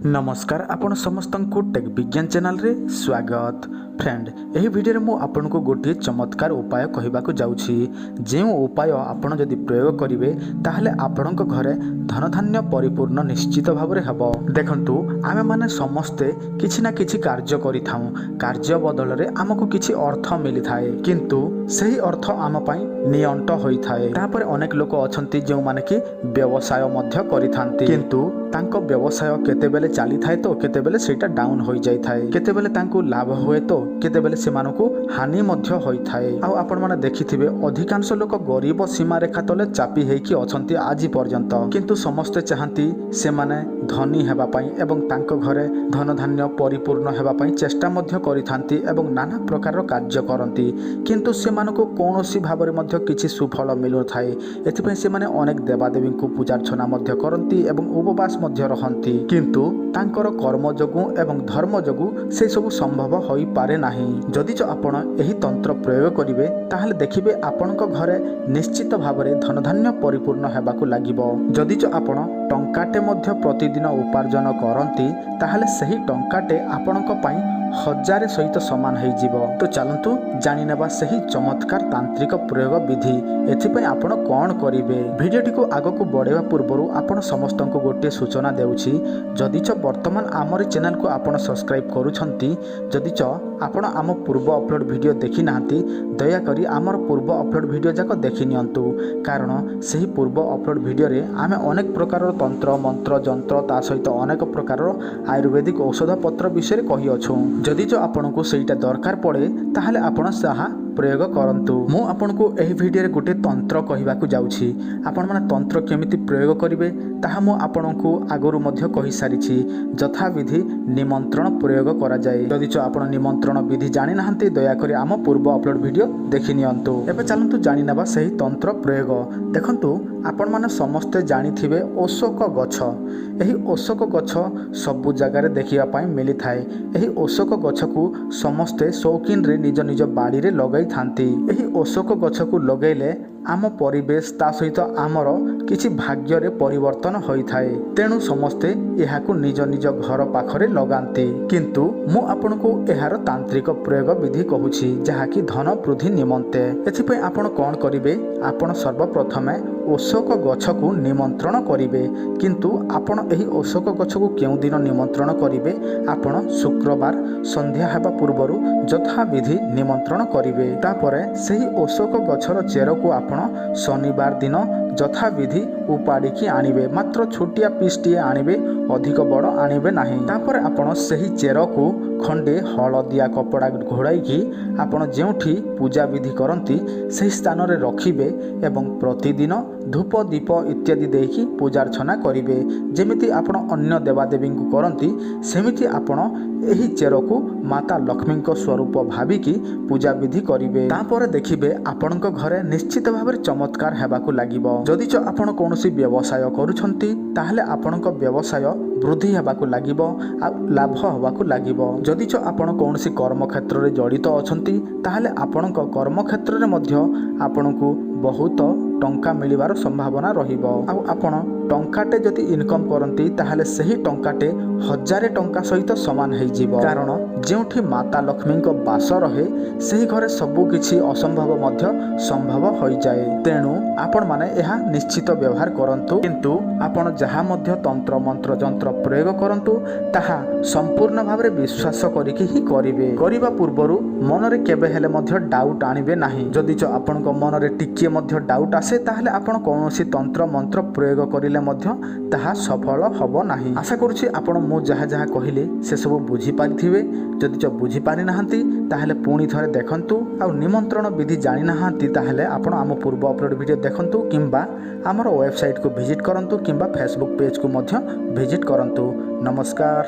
ନମସ୍କାର, ଆପଣ ସମସ୍ତଙ୍କୁ ଟେକ୍ ବିଜ୍ଞାନ ଚ୍ୟାନେଲରେ ସ୍ୱାଗତ। ଫ୍ରେଣ୍ଡ, ଏହି ଭିଡ଼ିଓରେ ମୁଁ ଆପଣଙ୍କୁ ଗୋଟିଏ ଚମତ୍କାର ଉପାୟ କହିବାକୁ ଯାଉଛି, ଯେଉଁ ଉପାୟ ଆପଣ ଯଦି ପ୍ରୟୋଗ କରିବେ, ତାହେଲେ ଆପଣଙ୍କ ଘରେ ଧନଧାନ୍ୟ ପରିପୂର୍ଣ୍ଣ ନିଶ୍ଚିତ ଭାବରେ ହେବ। ଦେଖନ୍ତୁ, ଆମେମାନେ ସମସ୍ତେ କିଛି ନା କିଛି କାର୍ଯ୍ୟ କରିଥାଉଁ। କାର୍ଯ୍ୟ ବଦଳରେ ଆମକୁ କିଛି ଅର୍ଥ ମିଳିଥାଏ, କିନ୍ତୁ ସେହି ଅର୍ଥ ଆମ ପାଇଁ ନିଅଣ୍ଟ ହୋଇଥାଏ। ତାପରେ ଅନେକ ଲୋକ ଅଛନ୍ତି, ଯେଉଁମାନେ କି ବ୍ୟବସାୟ ମଧ୍ୟ କରିଥାନ୍ତି, କିନ୍ତୁ ତାଙ୍କ ବ୍ୟବସାୟ କେତେବେଳେ ଚାଲିଥାଏ ତ କେତେବେଳେ ସେଇଟା ଡାଉନ୍ ହୋଇଯାଇଥାଏ। କେତେବେଳେ ତାଙ୍କୁ ଲାଭ ହୁଏ ତ କେତେବେଳେ ସେମାନଙ୍କୁ ହାନି ମଧ୍ୟ ହୋଇଥାଏ। ଆଉ ଆପଣମାନେ ଦେଖିଥିବେ, ଅଧିକାଂଶ ଲୋକ ଗରିବ ସୀମାରେଖା ତଳେ ଚାପି ହେଇକି ଅଛନ୍ତି ଆଜି ପର୍ଯ୍ୟନ୍ତ। କିନ୍ତୁ ସମସ୍ତେ ଚାହାନ୍ତି ସେମାନେ ଧନୀ ହେବା ପାଇଁ ଏବଂ ତାଙ୍କ ଘରେ ଧନଧାନ୍ୟ ପରିପୂର୍ଣ୍ଣ ହେବା ପାଇଁ ଚେଷ୍ଟା ମଧ୍ୟ କରିଥାନ୍ତି ଏବଂ ନାନା ପ୍ରକାରର କାର୍ଯ୍ୟ କରନ୍ତି, କିନ୍ତୁ ସେମାନଙ୍କୁ କୌଣସି ଭାବରେ ମଧ୍ୟ କିଛି ସୁଫଳ ମିଳୁନଥାଏ। ଏଥିପାଇଁ ସେମାନେ ଅନେକ ଦେବାଦେବୀଙ୍କୁ ପୂଜାର୍ଚ୍ଚନା ମଧ୍ୟ କରନ୍ତି ଏବଂ ଉପବାସ ମଧ୍ୟ ରହନ୍ତି, କିନ୍ତୁ ତାଙ୍କର କର୍ମ ଯୋଗୁଁ ଏବଂ ଧର୍ମ ଯୋଗୁଁ ସେସବୁ ସମ୍ଭବ ହୋଇପାରେ ନାହିଁ। ଯଦି ଆପଣ ଏହି ତନ୍ତ୍ର ପ୍ରୟୋଗ କରିବେ, ତାହେଲେ ଦେଖିବେ ଆପଣଙ୍କ ଘରେ ନିଶ୍ଚିତ ଭାବରେ ଧନଧାନ୍ୟ ପରିପୂର୍ଣ୍ଣ ହେବାକୁ ଲାଗିବ। ଯଦି ଆପଣ ଟଙ୍କାଟେ ମଧ୍ୟ ପ୍ରତିଦିନ ଉପାର୍ଜନ କରନ୍ତି, ତାହେଲେ ସେହି ଟଙ୍କାଟେ ଆପଣଙ୍କ ପାଇଁ ହଜାରେ ସହିତ ସମାନ ହେଇଯିବ। ତ ଚାଲନ୍ତୁ ଜାଣିନେବା ସେହି ଚମତ୍କାର ତାନ୍ତ୍ରିକ ପ୍ରୟୋଗ ବିଧି। ଏଥିପାଇଁ ଆପଣ କ'ଣ କରିବେ? ଭିଡ଼ିଓଟିକୁ ଆଗକୁ ବଢ଼ାଇବା ପୂର୍ବରୁ ଆପଣ ସମସ୍ତଙ୍କୁ ଗୋଟିଏ ସୂଚନା ଦେଉଛି। ଯଦିଚ ବର୍ତ୍ତମାନ ଆମରି ଚ୍ୟାନେଲକୁ ଆପଣ ସବସ୍କ୍ରାଇବ୍ କରୁଛନ୍ତି, ଯଦିଚ ଆପଣ ଆମ ପୂର୍ବ ଅପଲୋଡ଼ ଭିଡ଼ିଓ ଦେଖିନାହାନ୍ତି, ଦୟାକରି ଆମର ପୂର୍ବ ଅପଲୋଡ଼ ଭିଡ଼ିଓ ଯାକ ଦେଖିନିଅନ୍ତୁ, କାରଣ ସେହି ପୂର୍ବ ଅପଲୋଡ଼ ଭିଡ଼ିଓରେ ଆମେ ଅନେକ ପ୍ରକାରର ତନ୍ତ୍ର, ମନ୍ତ୍ର, ଯନ୍ତ୍ର, ତା ସହିତ ଅନେକ ପ୍ରକାରର ଆୟୁର୍ବେଦିକ ଔଷଧପତ୍ର ବିଷୟରେ କହିଅଛୁ। ଯଦି ଆପଣଙ୍କୁ ସେଇଟା ଦରକାର ପଡ଼େ, ତାହେଲେ ଆପଣ ତାହା ପ୍ରୟୋଗ କରନ୍ତୁ। ମୁଁ ଆପଣଙ୍କୁ ଏହି ଭିଡ଼ିଓରେ ଗୋଟିଏ ତନ୍ତ୍ର କହିବାକୁ ଯାଉଛି। ଆପଣମାନେ ତନ୍ତ୍ର କେମିତି ପ୍ରୟୋଗ କରିବେ, ତାହା ମୁଁ ଆପଣଙ୍କୁ ଆଗରୁ ମଧ୍ୟ କହିସାରିଛି, ଯଥାବିଧି ନିମନ୍ତ୍ରଣ ପ୍ରୟୋଗ କରାଯାଏ। ଯଦି ଆପଣ ନିମନ୍ତ୍ରଣ ବିଧି ଜାଣିନାହାନ୍ତି, ଦୟାକରି ଆମ ପୂର୍ବ ଅପଲୋଡ଼ ଭିଡ଼ିଓ ଦେଖିନିଅନ୍ତୁ। ଏବେ ଚାଲନ୍ତୁ ଜାଣିନେବା ସେହି ତନ୍ତ୍ର ପ୍ରୟୋଗ। ଦେଖନ୍ତୁ, ଆପଣମାନେ ସମସ୍ତେ ଜାଣିଥିବେ ଅଶୋକ ଗଛ। ଏହି ଅଶୋକ ଗଛ ସବୁ ଜାଗାରେ ଦେଖିବା ପାଇଁ ମିଳିଥାଏ। ଏହି ଅଶୋକ ଗଛକୁ ସମସ୍ତେ ସୌକିନରେ ନିଜ ନିଜ ବାଡ଼ିରେ ଲଗାଇଥାନ୍ତି। ଏହି ଅଶୋକ ଗଛକୁ ଲଗାଇଲେ ଆମ ପରିବେଶ, ତା ସହିତ ଆମର କିଛି ଭାଗ୍ୟରେ ପରିବର୍ତ୍ତନ ହୋଇଥାଏ। ତେଣୁ ସମସ୍ତେ ଏହାକୁ ନିଜ ନିଜ ଘର ପାଖରେ ଲଗାନ୍ତି। କିନ୍ତୁ ମୁଁ ଆପଣଙ୍କୁ ଏହାର ତାନ୍ତ୍ରିକ ପ୍ରୟୋଗ ବିଧି କହୁଛି, ଯାହାକି ଧନ ବୃଦ୍ଧି ନିମନ୍ତେ। ଏଥିପାଇଁ ଆପଣ କ'ଣ କରିବେ? ଆପଣ ସର୍ବପ୍ରଥମେ ଅଶୋକ ଗଛକୁ ନିମନ୍ତ୍ରଣ କରିବେ। କିନ୍ତୁ ଆପଣ ଏହି ଅଶୋକ ଗଛକୁ କେଉଁ ଦିନ ନିମନ୍ତ୍ରଣ କରିବେ? ଆପଣ ଶୁକ୍ରବାର ସନ୍ଧ୍ୟା ହେବା ପୂର୍ବରୁ ଯଥାବିଧି ନିମନ୍ତ୍ରଣ କରିବେ। ତାପରେ ସେହି ଅଶୋକ ଗଛର ଚେରକୁ ଆପଣ ଶନିବାର ଦିନ ଯଥାବିଧି ଉପାଡ଼ିକି ଆଣିବେ। ମାତ୍ର ଛୋଟିଆ ପିସ୍ଟିଏ ଆଣିବେ, ଅଧିକ ବଡ଼ ଆଣିବେ ନାହିଁ। ତାପରେ ଆପଣ ସେହି ଚେରକୁ ଖଣ୍ଡେ ହଳଦିଆ କପଡ଼ା ଘୋଡ଼ାଇକି ଆପଣ ଯେଉଁଠି ପୂଜା ବିଧି କରନ୍ତି, ସେହି ସ୍ଥାନରେ ରଖିବେ ଏବଂ ପ୍ରତିଦିନ ଧୂପ, ଦୀପ ଇତ୍ୟାଦି ଦେଇକି ପୂଜାର୍ଚ୍ଚନା କରିବେ। ଯେମିତି ଆପଣ ଅନ୍ୟ ଦେବାଦେବୀଙ୍କୁ କରନ୍ତି, ସେମିତି ଆପଣ ଏହି ଚେରକୁ ମାତା ଲକ୍ଷ୍ମୀଙ୍କ ସ୍ୱରୂପ ଭାବିକି ପୂଜାବିଧି କରିବେ। ତାପରେ ଦେଖିବେ, ଆପଣଙ୍କ ଘରେ ନିଶ୍ଚିତ ଭାବରେ ଚମତ୍କାର ହେବାକୁ ଲାଗିବ। ଯଦି ଆପଣ କୌଣସି ବ୍ୟବସାୟ କରୁଛନ୍ତି, ତାହେଲେ ଆପଣଙ୍କ ବ୍ୟବସାୟ ବୃଦ୍ଧି ହେବାକୁ ଲାଗିବ ଆଉ ଲାଭ ହେବାକୁ ଲାଗିବ। ଯଦି ଆପଣ କୌଣସି କର୍ମକ୍ଷେତ୍ରରେ ଜଡ଼ିତ ଅଛନ୍ତି, ତାହେଲେ ଆପଣଙ୍କ କର୍ମକ୍ଷେତ୍ରରେ ମଧ୍ୟ ଆପଣଙ୍କୁ ବହୁତ ଟଙ୍କା ମିଳିବାର ସମ୍ଭାବନା ରହିବ। ଆଉ ଆପଣ ଟଙ୍କାଟେ ଯଦି ଇନକମ୍ କରନ୍ତି, ତାହେଲେ ସେହି ଟଙ୍କାଟେ ହଜାରେ ଟଙ୍କା ସହିତ ସମାନ ହେଇଯିବ, କାରଣ ଯେଉଁଠି ମାତା ଲକ୍ଷ୍ମୀଙ୍କ ବାସ ରହେ, ସେହି ଘରେ ସବୁ କିଛି ଅସମ୍ଭବ ମଧ୍ୟ ସମ୍ଭବ ହୋଇଯାଏ। ତେଣୁ ଆପଣମାନେ ଏହା ନିଶ୍ଚିତ ବ୍ୟବହାର କରନ୍ତୁ। କିନ୍ତୁ ଆପଣ ଯାହା ମଧ୍ୟ ତନ୍ତ୍ର, ମନ୍ତ୍ର, ଯନ୍ତ୍ର ପ୍ରୟୋଗ କରନ୍ତୁ, ତାହା ସମ୍ପୂର୍ଣ୍ଣ ଭାବରେ ବିଶ୍ୱାସ କରିକି ହିଁ କରିବେ। କରିବା ପୂର୍ବରୁ ମନରେ କେବେ ହେଲେ ମଧ୍ୟ ଡାଉଟ୍ ଆଣିବେ ନାହିଁ। ଯଦି ଆପଣଙ୍କ ମନରେ ଟିକିଏ ମଧ୍ୟ ଡାଉଟ୍ ଆସେ, ତାହେଲେ ଆପଣ କୌଣସି ତନ୍ତ୍ର ମନ୍ତ୍ର ପ୍ରୟୋଗ କରିଲେ ମଧ୍ୟ ତାହା ସଫଳ ହେବ ନାହିଁ। ଆଶା କରୁଛି, ଆପଣ ମୁଁ ଯାହା ଯାହା କହିଲି, ସେସବୁ ବୁଝିପାରିଥିବେ। ଯଦି ବୁଝିପାରିନାହାନ୍ତି, ତାହେଲେ ପୁଣି ଥରେ ଦେଖନ୍ତୁ। ଆଉ ନିମନ୍ତ୍ରଣ ବିଧି ଜାଣିନାହାନ୍ତି, ତାହେଲେ ଆପଣ ଆମ ପୂର୍ବ ଅପଲୋଡ଼ ଭିଡ଼ିଓ ଦେଖନ୍ତୁ କିମ୍ବା ଆମର ୱେବସାଇଟ୍କୁ ଭିଜିଟ୍ କରନ୍ତୁ କିମ୍ବା ଫେସବୁକ୍ ପେଜ୍କୁ ମଧ୍ୟ ଭିଜିଟ୍ କରନ୍ତୁ। ନମସ୍କାର।